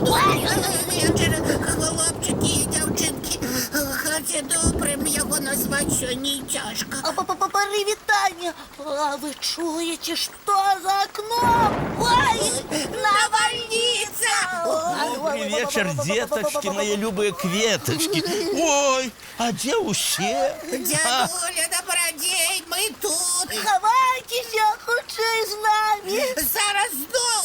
Вечар, хлопчыкі і дзяўчынкі. Хаця добрым яго назваць сёння і цяжка. Прывітанне! А вы чуеце, што за акном? Ой, Навальніца! Добры вечар, дзетачкі, мае любыя кветачкі. Ой, а дзе ўсе? Дзядуля, дабрадзей, мы тут. Хавайцеся хутчэй з намі! Зараз зноў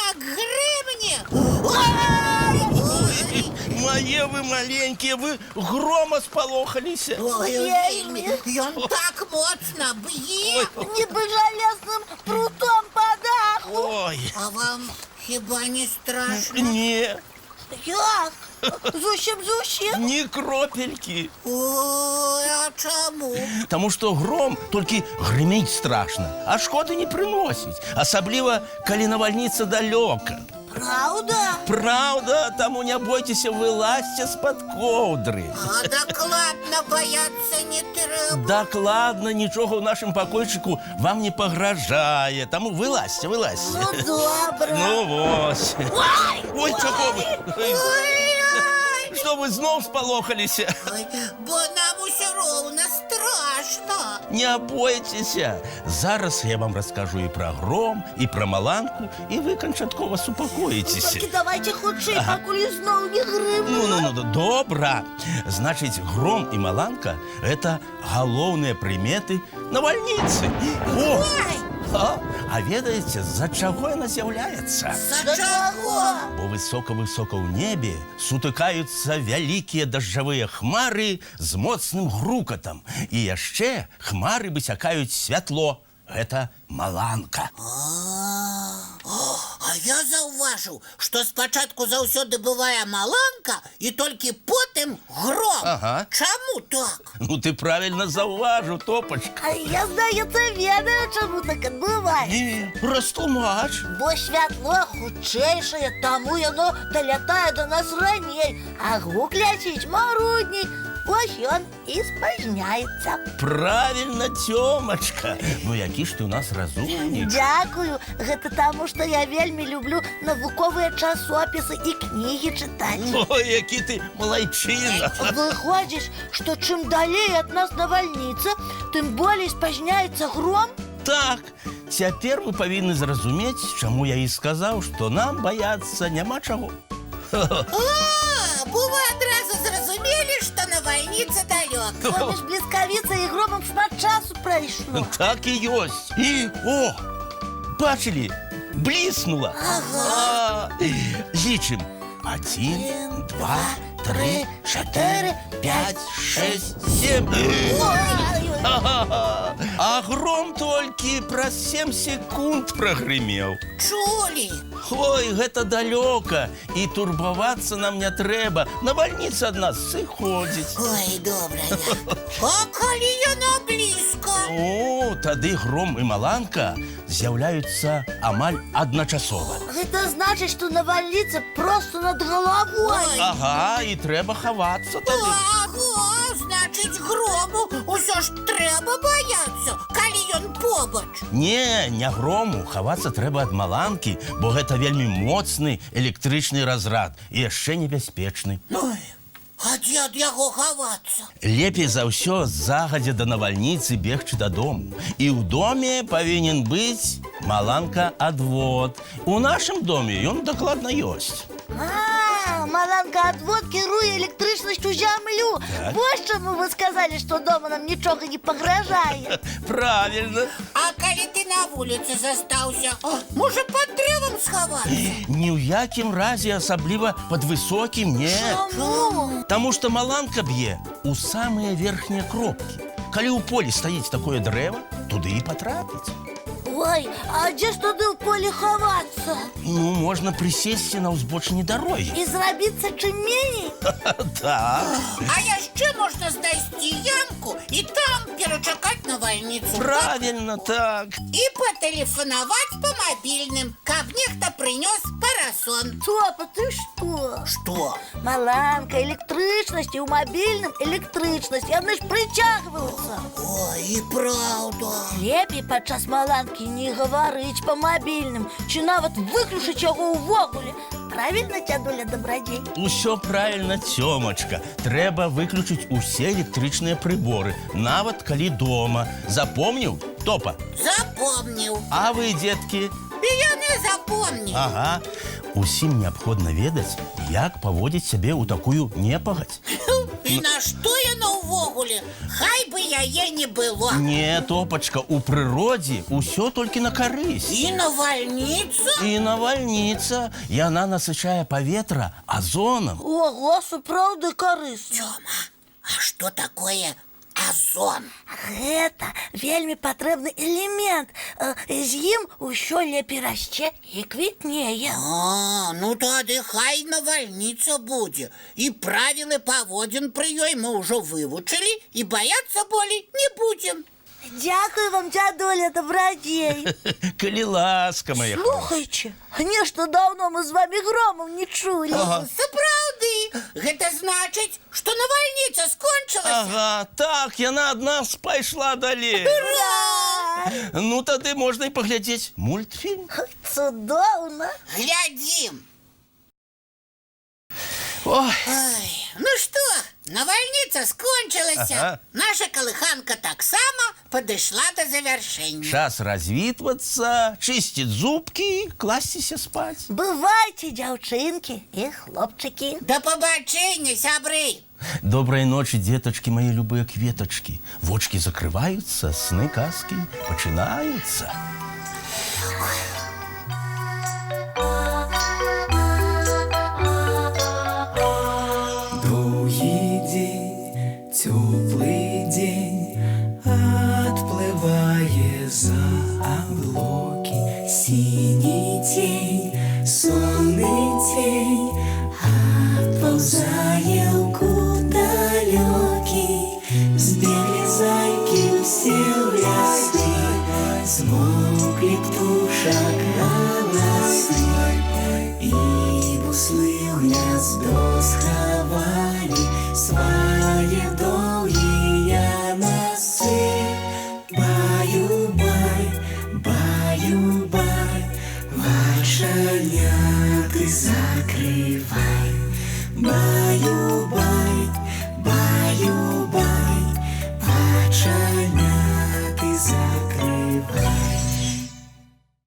як грымне. Ой! Ой! Мае вы маленькія, вы грома спалохаліся. Ой, Вельмі. Ён так моцна б'е. Нібы жалезным прутом па даху. Ой, А вам хіба не страшна? не, Як? Зусім зусім. ні кропелькі. Ой, а чаму? Таму што гром толькі грыміць страшна, а шкоды не прыносіць, асабліва калі навальніца далёка. Праўда? Праўда, таму не бойцеся, вылазьце з-пад коўдры. А дакладна баяцца не трэба. Дакладна нічога ў нашым пакойчыку вам не пагражае, таму вылазьце, вылазьце. Ну, добра. Ну вось. Ой! Ой, чаго вы? Ой, ай! Што вы зноў спалохаліся? Ой, бо нам усё роўна страшна. Не бойцеся. Зараз я вам раскажу і пра гром, і пра маланку, і вы канчаткова супакоіцеся. Толькі давайце хутчэй, пакуль ізноў не грымнула. Ну, добра. Значыць, гром і маланка – гэта галоўныя прыметы навальніцы. О! Ой! А ведаеце, з-за чаго яна з'яўляецца? За чаго? Бо высока-высока ў небе сутыкаюцца вялікія дажджавыя хмары з моцным грукатам. І яшчэ хмары высякаюць святло. Гэта маланка. А я заўважыў, што спачатку заўсёды бывае маланка і толькі потым гром. Ага. Чаму так? Ну ты правільна заўважыў, Топачка. А я, здаецца, ведаю, чаму так адбываецца. Не, растлумач. Бо святло хутчэйшае, таму яно далятае да нас раней, а гук ляціць марудней. Вось ён і спазняецца. Правільна, Цёмачка. Ну які ж ты у нас разумнік. Дзякую. Гэта таму, што я вельмі люблю навуковыя часопісы і кнігі чытаць. Ой, які ты малайчына. Выходзіць, што чым далей ад нас навальніца, тым болей спазняецца гром? Так, цяпер вы павінны зразумець, чаму я і сказаў, што нам баяцца няма чаго. А, бо вы адразу зразумелі, што навальніца далёка. Паміж бліскавіцай і громам шмат часу прайшло. Так і ёсць. І, о, бачылі, бліснула. Ага. А, лічым. Адзін, два, тры, чатыры, пяць, шэсць, сем. Ой, Ага. А гром толькі праз 7 секунд прагрымеў. Чулі. Ой, гэта далёка, і турбавацца нам не трэба. Навальніца ад нас сыходзіць. Ой, добра. А калі яна блізка? О, тады гром і маланка з'яўляюцца амаль адначасова. Гэта значыць, што навальніца проста над галавой. Ой. Ага, і трэба хавацца тады. Ага, значыць, грому ўсё ж трэба баяцца, калі ён побач. Не, не грому, хавацца трэба ад маланкі, бо гэта вельмі моцны электрычны разрад і яшчэ небяспечны. Ой, а дзе ад яго хавацца? Лепей за ўсё загадзя да навальніцы бегчы дадому. І ў доме павінен быць маланка-адвод. У нашым доме ён дакладна ёсць. А, маланка-адвод кіруе электрычнасцю зямлю. Так. Вось чаму вы сказалі, што дома нам нічога не пагражае. Правільна. А калі ты на вуліцы застаўся, о, можа, пад дрэвам схавацца? Ні ў якім разе, асабліва пад высокім, не. Чаму? Таму што маланка б'е у самыя верхнія кропкі. Калі ў полі стаіць такое дрэва, туды і патрапіць. Ой, а дзе ж тады ў полі хавацца? Ну, можна прысесці на ўзбочыне дарогі. І зрабіцца чым меней? Так. А яшчэ можна знайсці ямку і там перачакаць навальніцу. Правільна, так. І патэлефанаваць па мабільным, каб нехта прынёс парасольку. парасон. Топа, ты што? Што? Маланка, электрычнасць і ў мабільным электрычнасць. Яны ж прыцягваюцца. Ой, і праўда. Лепей падчас маланкі не гаварыць па мабільным, ці нават выключыць яго ўвогуле. Правільна, дзядуля Дабрадзей? Усё правільна, Цёмачка. Трэба выключыць усе электрычныя прыборы, нават калі дома. Запомніў, Топа? Запомніў. А вы, дзеткі? І яны запомнілі. Ага. Усім неабходна ведаць, як паводзіць сябе ў такую непагадзь. І нашто яно ўвогуле? Хай бы яе не было. Не, Топачка, у прыродзе ўсё толькі на карысць. І навальніца? І навальніца, яна насычае паветра азонам. Ого, сапраўды карысна. Тёма, а што такое азон? Гэта вельмі патрэбны элемент. З ім усё лепей расце і квітнее. А, ну тады хай навальніца будзе. І правілы паводзін пры ёй мы ўжо вывучылі і баяцца болей не будзем. Дзякую вам, дзядуля Дабрадзей. Калі ласка, моя. Слухайце, нешта даўно мы з вамі громаў не чулі. Ага. Сапраўды, гэта значыць, што навальніца скончылася. Ага, так, яна ад нас пайшла далей. Ура! Ну, тады можна і паглядзець мультфільм. Цудоўна. Глядзім. Ой, Ай, ну што, навальніца скончылася. Ага. Наша калыханка таксама падышла да завяршэння. Час развітвацца, чысціць зубкі, класціся спаць. Бывайце, дзяўчынкі і хлопчыкі. Да пабачэння, сябры! Добрай ночы, дзетачкі, мае любыя кветачкі. Вочкі закрываюцца, сны казкі пачынаюцца.